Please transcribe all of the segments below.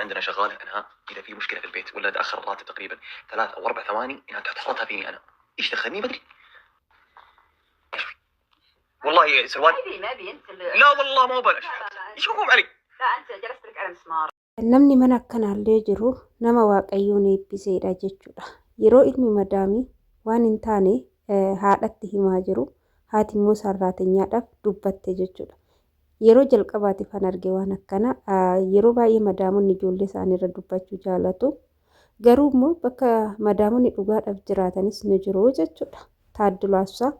عندنا شغاله انها اذا في مشكله في البيت ولا تاخر الراتب تقريبا 3 او 4 ثواني انها تحط حرتها فيني انا. ايش دخلني؟ بدري والله سروال. ما ابي ما ابي انت اللي لا والله ما هو بلاش. لا لا لا. ايش مفهوم علي؟ لا انت جلست لك على مسمار. Namni mana akkanaallee jiru nama Waaqayyoon eebbiseedha jechuudha. Yeroo ilmi madaamii waan hin taane haadhatti himaa jiru, haati immoo sarraatenyaadhaaf dubbatte jechuudha. Yeroo jalqabaatiif kan arge waan akkana, yeroo baay'ee madaamonni ijoollee isaaniirra dubbachuu jaalatu. Garuu immoo bakka madaamonni dhugaadhaaf jiraatanis ni jiru jechuudha. Taaddulaassaa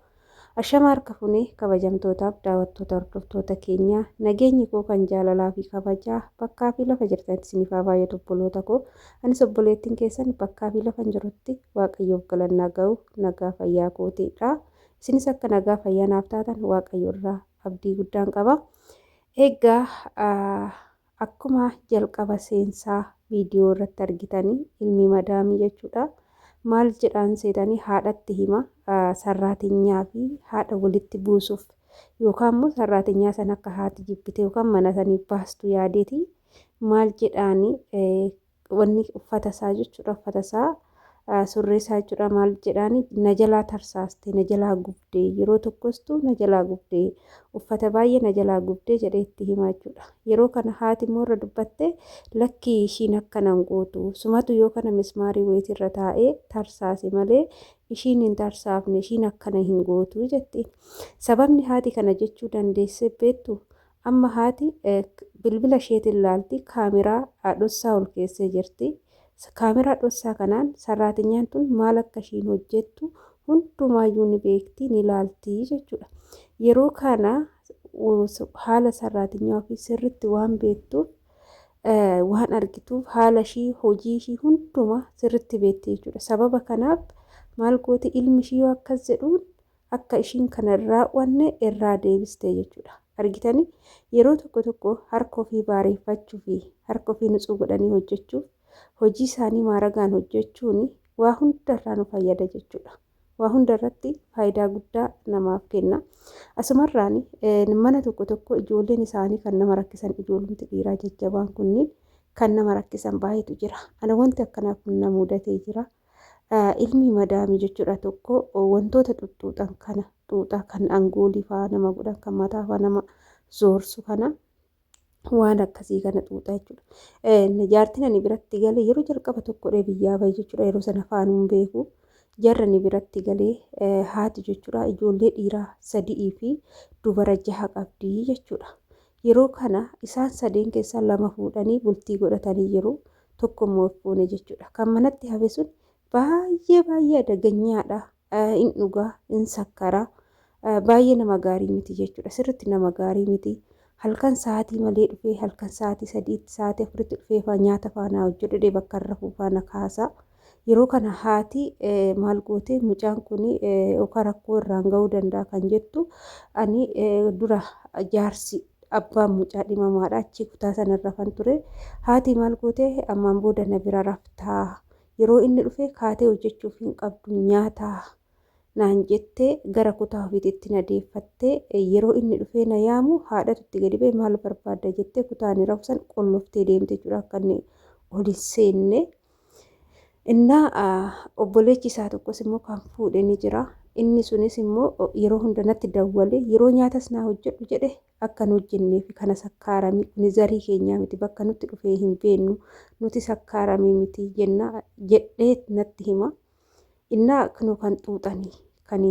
Ashama harka funee kabajamtootaaf daawwattoota hordoftoota keenyaa, nageenyi koo kan jaalalaa fi kabajaa bakkaa fi lafa jirtanitti isiniif haa baay'atu obboloota koo. Anis obboleettiin keessan bakkaa fi lafa jirutti Waaqayyoof galannaa ga'u nagaa fayyaa kootiidha. Isinis akka nagaa fayyaa naaf taatan Waaqayyo irraa abdii guddaan qaba. Egaa akkuma jalqaba seensaa viidiyoo irratti argitanii ilmi madaamii jechuudha. Maal jedhaan seetanii haadhatti hima sarraatinyaa fi haadha walitti buusuuf yookaan immoo sarraatinyaa sana akka haati jibbite yookaan mana sanii baastu yaadeeti. Maal jedhaani wanni uffata isaa jechuudha, uffata isaa, surree isaa jechuudha. Maal jedhaani, na jalaa tarsaaste, na jalaa gubdee, yeroo tokkostu na jalaa gubdee, uffata baay'ee na jalaa gubdee jedhee itti himaa jechuudha. Yeroo kana haati immoo irra dubbatte, lakkii ishiin akkanan gootu, sumatu yoo kana mismaarii wayiitirra taa'ee tarsaase malee ishiin hin tarsaafne, ishiin akkana hin gootu jetti. Sababni haati kana jechuu dandeesse beektu, amma haati bilbila isheetiin laalti, kaameraa dhossaa ol keessee jirti. Kaameraa dhossaa kanaan sarraatinyaan tun maal akka ishiin hojjettu hundumaayyuu ni beekti, ni laalti jechuudha. Yeroo kana haala sarraatinyaa ofii sirriitti waan beektuuf, waan argituuf, haala ishii, hojii ishii hundumaa sirriitti beekti jechuudha. Sababa kanaaf maal gooti, ilmi ishii yoo akkas jedhuun akka ishiin kana irraa raawwanne irraa deebiste jechuudha. Argitanii, yeroo tokko tokko harka ofii baareeffachuu fi harka ofii nutsuu godhanii hojjechuuf, hojii isaanii maaragaan hojjechuun waa hundarraa nu fayyada jechuudha. Waa hundarratti faayidaa guddaa namaaf kenna. Asumarraan mana tokko tokko ijoolleen isaanii kan nama rakkisan, ijoollumti dhiiraa jajjabaan kunniin kan nama rakkisan baay'eetu jira. Ana wanti akkanaa kun na mudatee jira. Ilmi madaamii jechuudha tokko wantoota xuxxuuxan kana xuuxaa, kan angoolii fa'aa nama godhan, kan mataa fa'aa nama zoorsu kana, waan akkasii kana xuuxaa jechuudha. Jaartiin ani biratti galee yeroo jalqaba tokkodhee biyyaa bahe jechuudha. Yeroo sana faanuun beeku. Jarri ani biratti galee haati jechuudha ijoollee dhiiraa sadii fi dubara jaha qabdi jechuudha. Yeroo kana isaan sadeen keessaa lama fuudhanii bultii godhatanii jiru. Tokko immoo fuune jechuudha. Kan manatti hafe sun baay'ee baay'ee adaganyaadha. In dhugaa, in sakkaraa. Baay'ee nama gaarii miti jechuudha. Sirriitti nama gaarii miti. Halkan sa'aatii malee dhufee, halkan sa'aatii 3tti, sa'aatii 4tti dhufee faa nyaata faanaa hojjedhu, bakka rafuu faana kaasa. Yeroo kana haati maal goote, mucaan kun yookaan rakkoo irraan ga'uu danda'a kan jettu, ani dura jaarsi abbaan mucaa dhimamaadha, achi kutaa sana rafan ture. Haati maal goote, ammaan booda na bira raftaa, yeroo inni dhufe kaatee hojjechuuf hin qabdu nyaataa naan jettee gara kutaa ofiitti na deeffattee, yeroo inni dhufee na yaamu haadhatu itti gadi ba'e, maal barbaadda jettee kutaa inni rafu san qolloftee deemte jechuudha, akka inni ol hin seenne. Innaa obboleechi isaa tokkos immoo kan fuudhe ni jira. Inni sunis immoo yeroo hunda natti dawwale, yeroo nyaatas naa hojjedhu jedhe akka nu hojjenneef, kana sakkaaramii kuni zarii keenyaa miti, bakka nutti dhufee hin beennu, nuti sakkaaramii miti jenna jedhee natti hima. Innaa kunoo kan xuuxanii kan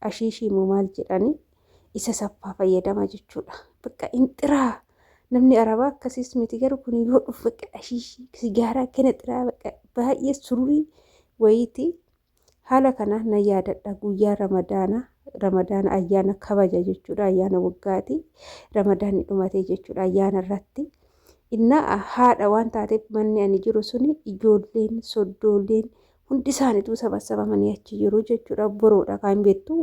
ashiishii immoo maal jedhanii isa saffaa fayyadama jechuudha. Bakka hin xiraa, namni arabaa akkasiis miti, garuu kun yoo dhufu bakka ashiishii sigaaraa kana xiraa, bakka baay'ee sururii wayiiti. Haala kana na yaadadha, guyyaa Ramadaana, Ramadaana ayyaana kabaja jechuudha, ayyaana waggaati, Ramadaanni dhumatee jechuudha ayyaana irratti. Innaa haadha waan taateef manni ani jiru suni ijoolleen soddooleen hundi isaaniitu sabassabamanii achi jiru jechuudha. Obboroodha kan beektu,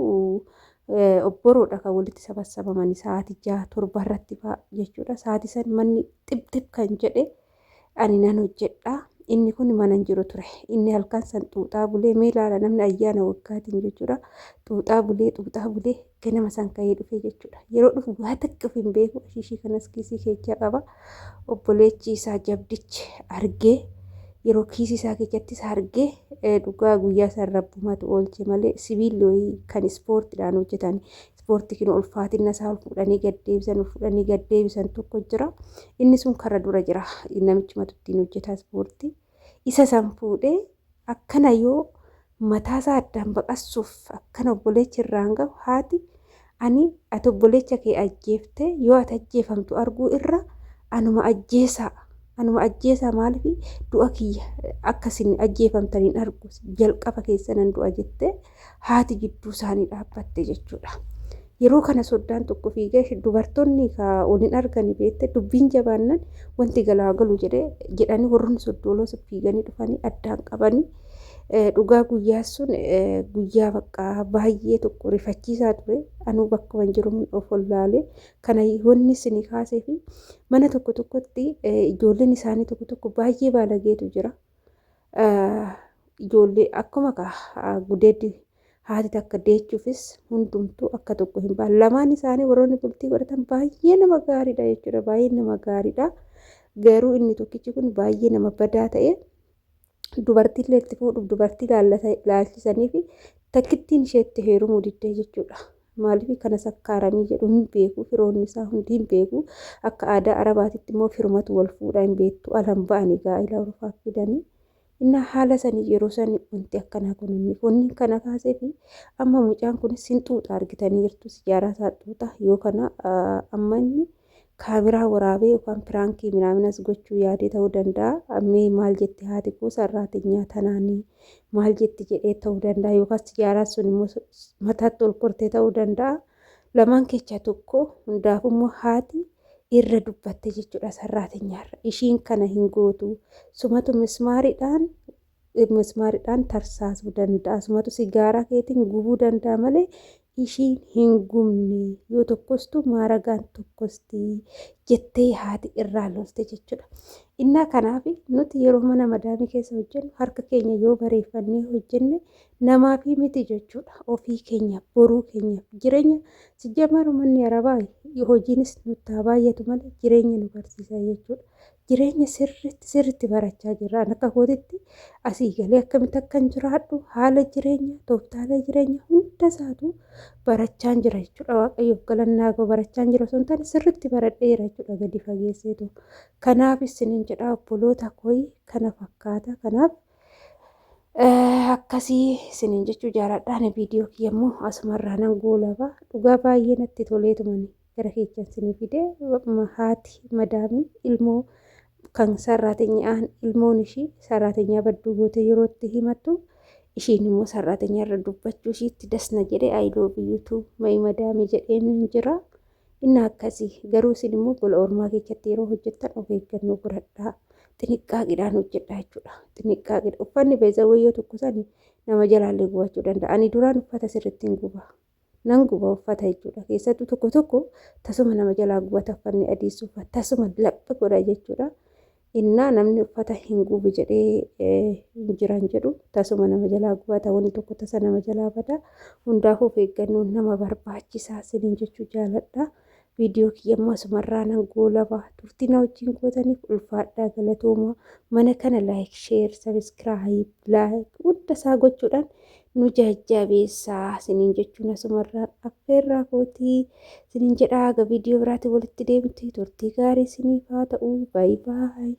obboroodha kan walitti sabassabamanii sa'aatii 6, 7 irratti fa'a jechuudha. Sa'aatii san manni xib xib kan jedhe, ani nan hojjedha. Inni kun mana hin jiru ture. Inni halkan san xuuxaa bulee mee ilaala namni ayyaana waggaatiin jechuudha. Xuuxaa bulee xuuxaa bulee ganama san ka'ee dhufe jechuudha. Yeroo dhufu waa takka of hin beeku. Ashiishii kanas kiisii keessaa qaba. Obboleechi isaa jabdichi argee yeroo kiisii isaa keessattis argee dhugaa guyyaa san rabbumatu oolche malee sibiilli wayii kan ispoortiidhaan hojjetan ispoortii kun ulfaatina isaa ol fuudhanii gad deebisan ol fuudhanii gad deebisan tokko jira. Inni sun karra dura jira. Namichi matu ittiin hojjetaa ispoortii. Isa san fuudhee akkana yoo mataasaa addaan baqassuuf akkana obboleechi irraan gahu haati ani ati obboleecha kee ajjeeftee yoo ati ajjeefamtu arguu irra anuma ajjeesaa anuma ajjeesaa maaliif du'a kiyya akkasin ajjeefamtaniin argu jalqaba keessanan du'a jettee haati gidduu isaanii dhaabbatte jechuudha. Yeroo kana soddaan tokko fiigee dubartoonni waliin arganii beekte dubbiin jabaannan wanti galaa galu jedhanii warroonni soddooloo fiiganii dhufanii addaan qabanii dhugaa guyyaa sun guyyaa bakka baay'ee tokko rifachiisaa ture. Anuu bakkuma jiru of wallaalee kana wanni isin kaasee fi mana tokko tokkotti ijoolleen isaanii tokko tokko baay'ee baalageetu jira. Ijoollee akkuma gudeeddi haati takka deechuufis hundumtuu akka tokko hin baane. Lamaan isaanii warroonni bultii godhatan baay'ee nama gaariidha jechuudha. Baay'ee nama gaariidha. Garuu inni tokkichi kun baay'ee nama badaa ta'e dubartiillee itti fuudhuuf dubartii laalchisanii fi takkittiin isheetti heerumuu diddee jechuudha. Maaliif kana sakkaaramii jedhu hin beeku firoonni isaa hundi hin beeku akka aadaa arabaatitti immoo firmatu wal fuudhaa hin beektu alan ba'anii gaa'ela orfaaf fidanii. Inni haala sanii yeroo sanii wanti akkanaa kun inni wanni kana kaasee fi amma mucaan kunis sin xuuxa argitanii jirtu sijaaraa isaa xuuxa yoo kana amma inni kaameraa waraabee yookaan piraankii minaaminas gochuu yaadee ta'uu danda'a. Mee maal jetti haati koo sarraatinyaa tanaanii maal jetti jedhee ta'uu danda'a yookaan sijaaraa sun immoo mataatti ol kortee ta'uu danda'a. Lamaan keessaa tokko hundaaf immoo haati irra dubbatte jechuudha sarraatinyaarra. Ishiin kana hin gootu. Sumatu mismaariidhaan tarsaasuu danda'a. Sumatu sigaaraa keetiin gubuu danda'a malee ishiin hin gubne. Yoo tokkostu maaragaan tokkosti jettee haati irraa lolte jechuudha. Innaa kanaaf nuti yeroo mana madaamii keessa hojjennu harka keenya yoo bareeffannee hojjenne namaaf miti jechuudha. Ofii keenyaaf boruu keenyaaf jireenya sijjamaru manni arabaa hojiinis nutti haa baay'atu malee jireenya nu barsiisa jechuudha. Jireenya sirriitti sirriitti barachaa jirra. Akka kootitti asii galee akkamitti akkan jiraadhu haala jireenya tooftaalee jireenya hunda isaatu barachaa jira jechuudha. Waaqayyoof galannaa ga'u barachaa jira osoo hin taane sirriitti baradheera jechuudha gadi fageesseetu. Kanaaf isiniin jedha obboloota koo kana fakkaata. Kanaaf akkasii isiniin jechuu jaaladha. Ani viidiyoo kiyya immoo asumarraa nan goolaba. Dhugaa baay'ee natti toleetumani gara keessan isinii fide haati madaamii ilmoo kan sarraatenyaan ilmoon ishii sarraatenyaa badduu gootee yeroo itti himattu ishiin immoo sarraatenyaa irra dubbachuu ishiitti dasna jedhee I love you too my madaamii jedheen hin jira. Inni akkasii garuu isin immoo gola ormaa keessatti yeroo hojjettan of eeggannoo godhadhaa. Xiniqqaaqiidhaan hojjedhaa jechuudha. Xiniqqaaqiidha. Uffanni beezawwayyoo tokko sani nama jalaallee gubachuu danda'a. Ani duraan uffata sirriitti hin guba. Nan guba uffata jechuudha. Keessattuu tokko tokko tasuma nama jalaa gubata uffanni adiis uffata tasuma lapha godha jechuudha. Innaa namni uffata hin gubu jedhee hin jiran jedhu tasuma nama jalaa gubata wanni tokko tasa nama jalaa bada. Hundaafuu of eeggannoon nama barbaachisaa isiniin jechuu jaaladha. Viidiyoo kiyya immoo asumarraa nan goolaba. Turtii na wajjin gootaniif ulfaadhaa galatooma. Mana kana like, share, subscribe, like hunda isaa gochuudhaan nu jajjabeessaa isiniin jechuun asumarraan affeerraa kootii isiniin jedhaa. Haga viidiyoo biraatti walitti deemti turtii gaarii isiniif haa ta'u. Bye bye.